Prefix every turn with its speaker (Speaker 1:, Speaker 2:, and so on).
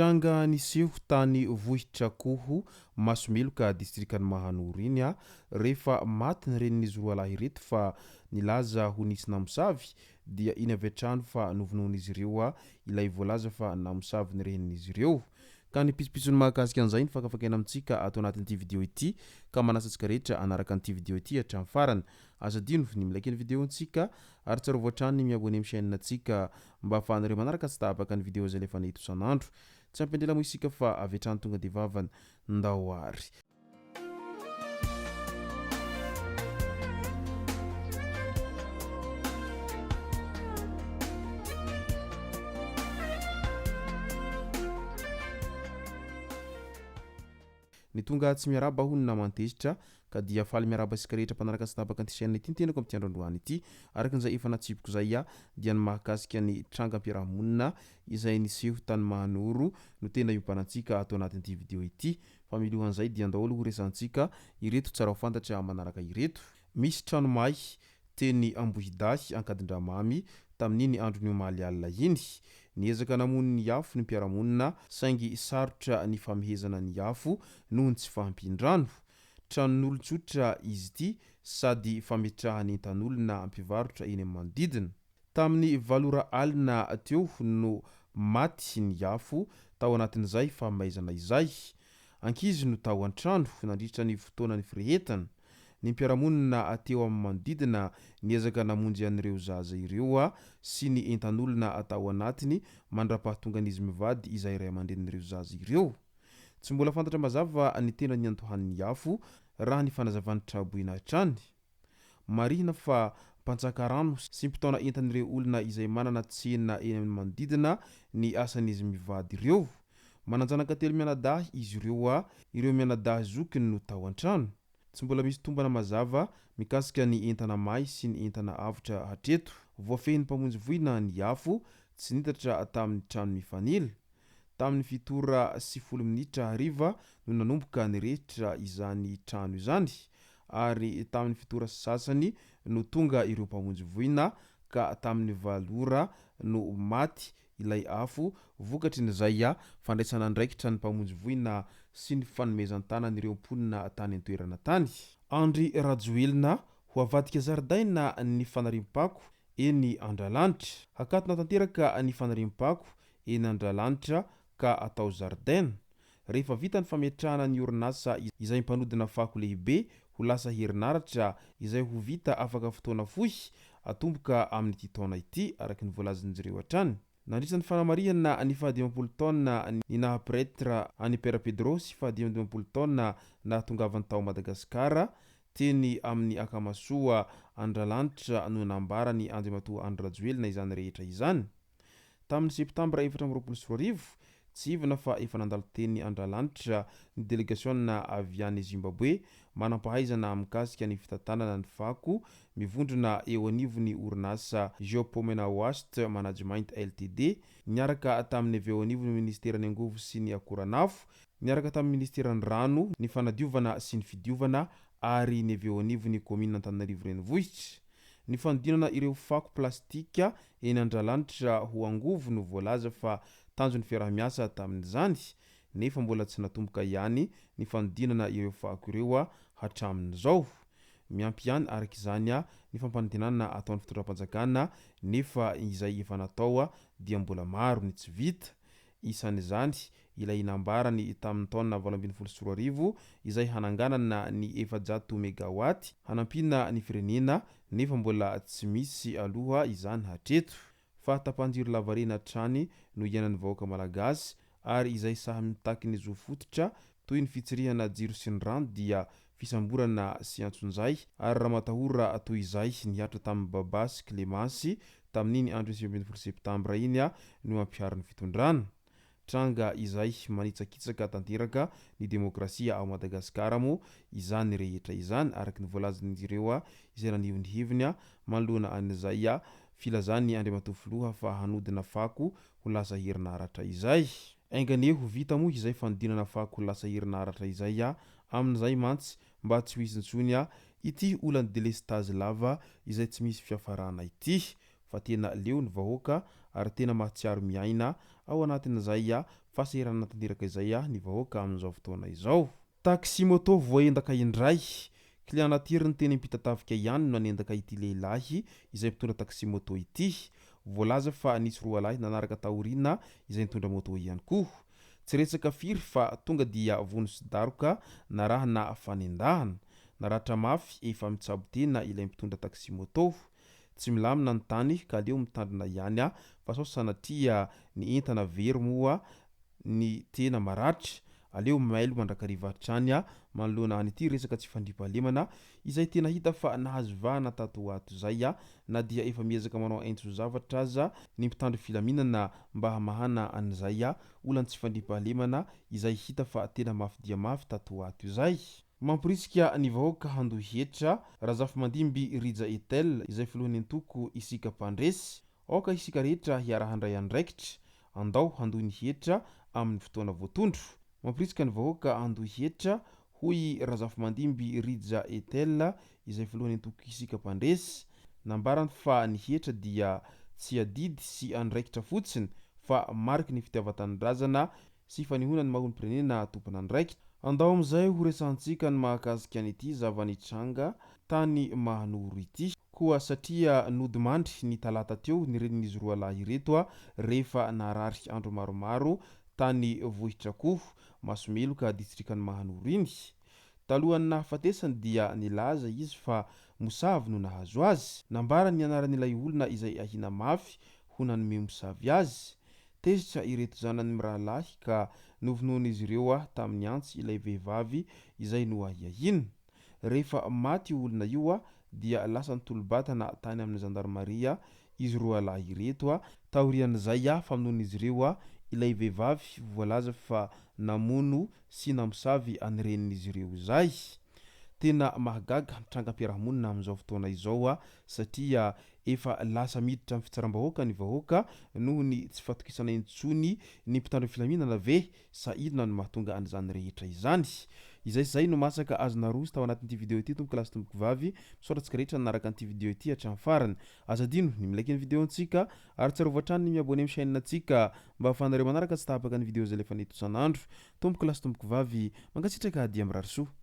Speaker 1: Tranga niseho tany Vohitrakoho, Masomeloka, distrikan'i Mahanoro iny, rehefa maty ny renin'izy roalahy ireto fa nilaza ho nisy namosavy dia iny avy hatrany fa novonoin'izy ireo ilay voalaza fa namosavy ny renin'izy ireo. Ka ny pitsopitsony mahakasika an'izay no fakafakaina amintsika ato anatin'ity video ity ka manasa antsika rehetra hanaraka an'ity video ity hatramin'ny farany. Aza adino ny mi-like ny video-ntsika ary tsarovy hatrany ny mi-abonner amin'ny chaîne-ntsika mba ahafahanareo manaraka tsy tapaka ny video izay alefanay eto isan'andro. Tsy ampy andela moa isika fa avy hatrany tonga dia vavany. Ndao ary. Ny tonga tsy miarahaba hono naman-tezitra ka dia faly miarahaba antsika rehetra mpanaraka tsy tapaka an'ity chaîne ity ny tenako amin'ity andro androany ity. Araka an'izay efa natsipiko izay dia ny mahakasika ny trangam-piarahamonina izay niseho tany Mahanoro no tena iompanantsika ato anatin'ity video ity. Fa milohan'izay dia andao aloha ho resahantsika ireto tsara ho fantatra manaraka ireto. Misy trano may teny Ambohidahy Ankadindramamy tamin'iny andron'ny omaly alina iny. Niezaka namono ny afo ny mpiara-monina saingy sarotra ny famehezana ny afo noho ny tsy fahampian-drano. Tranon'olon-tsotra izy ity sady fametrahan'entan'olona mpivarotra eny amin'ny manodidina. Tamin'ny valo ora alina teo no maty ny afo tao anatin'izay fahamaizana izay. Ankizy no tao an-trano nandritra ny fotoana nifirehetana. Ny mpiara-monina teo amin'ny manodidina niezaka namonjy an'ireo zaza ireo sy ny entan'olona tao anatiny mandra-pahatongan'izy mivady izay ray aman-drenin'ireo zaza ireo. Tsy mbola fantatra mazava ny tena niandohan'ny afo raha ny fanazavan'ny traboina hatrany. Marihina fa mpantsaka rano sy mpitaona entan'ireo olona izay manana tsena eny amin'ny manodidina ny asan'izy mivady ireo. Manan-janaka telo mianadahy izy ireo, ireo mianadahy zokiny no tao an-trano. Tsy mbola misy tombana mazava mikasika ny entana may sy ny entana avotra hatreto. Voafehin'ny mpamonjy voina ny afo, tsy nitatra tamin'ny trano mifanila. Tamin'ny fito ora sy folo minitra hariva no nanomboka nirehitra izany trano izany ary tamin'ny fito ora sy sasany no tonga ireo mpamonjy voina ka tamin'ny valo ora no maty ilay afo vokatry ny izay fandraisana andraikitra ny mpamonjy voina sy ny fanomezan-tanan'ireo mponina tany an-toerana tany. Andry Rajoelina, Ho avadika zaridaina ny fanariam-pako eny Andralanitra. Hakatona tanteraka ny fanariam-pako eny Andralanitra ka atao zaridaina. Rehefa vita ny fametrahana ny orinasa izay mpanodina fako lehibe ho lasa herinaratra izay ho vita afaka fotoana fohy atomboka amin'ity taona ity, araka ny voalazan'izy ireo hatrany. Nandritra ny fanamarihana ny fahadimampolo taona ny naha pretre an'i Père Pedro sy fahadimiambidimampolo taona nahatongavany tao Madagasikara, teny amin'ny Akamasoa Andralanitra no nambaran'i Andriamatoa Andry Rajoelina izany rehetra izany. Tamin'ny septambra 2024, tsiahivina fa efa nandalo teny Andralanitra ny delegasiona avy any Zimbaboe manam-pahaizana mikasika ny fitantanana ny fako mivondrona eo anivon'ny orinasa Geopomena Waste Management Ltd niaraka tamin'ny avy eo anivon'ny minisiteran'ny angovo sy ny akoranafo niaraka tamin'ny minisiteran'ny rano, ny fanadiovana sy ny fidiovana ary ny avy eo anivon'ny kaominina Antananarivo Renivohitra. Ny fanodinana ireo fako plastika eny Andralanitra ho angovo no voalaza fa tanjon'ny fiaraha-miasa tamin'izany, nefa mbola tsy natomboka ihany ny fanodinana ireo fako ireo hatramin'izao. Miampy ihany araka izany ny fampanantenana ataon'ny fitondram-panjakana nefa izay efa natao dia mbola maro ny tsy vita. Isan'izany ilay nambarany tamin'ny taona 2018 izay hananganana ny 400 megawatt hanampiana ny firenena nefa mbola tsy misy aloha izany hatreto. Fahatapahan-jiro lavareny hatrany no iainan'ny vahoaka malagasy ary izay sahy mitaky ny zo fototra toy ny fitsirihana jiro sy ny rano dia fisamborana sy antsonjay ary ramatahora toy izay nihatra tamin'i Baba sy Clémence tamin'iny andron'ny 19 septambra iny no ampiharin'ny fitondrana. Tranga izay manitsakitsaka tanteraka ny demokrasia ao Madagasikara moa izany rehetra izany araka ny voalazan'izy ireo izay naneho ny heviny manoloana an'izay filazan'ny Andriamatoa Filoha fa hanodina fako ho lasa herinaratra izay. Enga anie ho vita moa izay fanodinana fako ho lasa herinaratra izay amin'izay mantsy mba tsy ho hisy intsony ity olan'ny delestazy lava izay tsy misy fiafarana ity fa tena leo ny vahoaka ary tena mahatsiaro miaina ao anatin'izay fahasahiranana tanteraka izay ny vahoaka amin'izao fotoana izao. Taxi moto voaendaka indray. Client nateriny teny Ampitatafika ihany no nanendaka ity lehilahy izay mpitondra taxi moto ity. Voalaza fa nisy roalahy nanaraka taoriana izay nitondra moto ihany koa. Tsy resaka firy fa tonga dia vono sy daroka narahana fanendahana. Naratra mafy efa mitsabo tena ilay mpitondra taxi moto. Tsy milamina ny tany ka aleo mitandrina ihany fa sao sanatria ny entana very moa ny tena maratra. Aleo mailo mandrakariva hatrany manoloana an'ity resaka tsy fandriampahalemana izay tena hita fa nahazo vahana tato ho ato izay na dia efa miezaka manao aintso zavatra aza ny mpitandro filaminana mba hamahana an'izay olan'ny tsy fandriampahalemana izay hita fa tena mafy dia mafy tato ho ato izay. Mamporisika ny vahoaka handoa hetra, Razafimandimby Rija Ethel izay filohan'ny antoko Isika Mpandresy. Aoka isika rehetra hiara-handray andraikitra, andao handoa ny hetra amin'ny fotoana voatondro. Mamporisika ny vahoaka handoa hetra, hoy Razafimandimby Rija Ethel izay filohan'ny antoko Isika Mpandresy. Nambarany fa ny hetra dia tsy adidy sy andraikitra fotsiny fa mariky ny fitiavan-tanindrazana sy fanehoana ny maha olom-pirenena tompon'andraikitra. Andao amin'izay ho resahantsika ny mahakasika an'ity zava-nitranga tany Mahanoro ity. Koa satria nodimandry ny talata teo ny renin'izy roa lahy ireto rehefa narary andro maromaro tany Vohitrakoho, Masomeloka, distrikan'i Mahanoro iny. Talohan'ny nahafatesany dia nilaza izy fa mosavy no nahazo azy. Nambarany ny anaran'ilay olona izay ahiana mafy ho nanome mosavy azy. Tezitra ireto zanany mirahalahy ka novonoin'izy ireo tamin'ny antsy ilay vehivavy izay noahiahiana. Rehefa maty io olona io dia lasa nitolo-batana tany amin'ny zandarimaria izy roalahy ireto taorian'izay famonoan'izy ireo ilay vehivavy voalaza fa namono sy namosavy an'ny renin'izy ireo izay. Tena mahagaga ny trangam-piarahamonina amin'izao fotoana izao satria efa lasa miditra amin'ny fitsaram-bahoaka ny vahoaka noho ny tsy fatokisana intsony ny mpitandro filaminana ve sa inona no mahatonga an'izany rehetra izany? Izay sy izay no masaka azo naroso tao anatin'ity video ity tompoko lahy sy tompoko vavy. Misaotra antsika rehetra nanaraka an'ity video ity hatramin'ny farany. Aza adino ny mi-like ny video antsika ary tsarovy hatrany ny mi-abonner amin'ny chaîne antsika mba ahafahanareo manaraka tsy tapaka ny video izay alefanay eto isan'andro. Tompoko lahy sy tompoko vavy, mankasitraka dia mirary soa.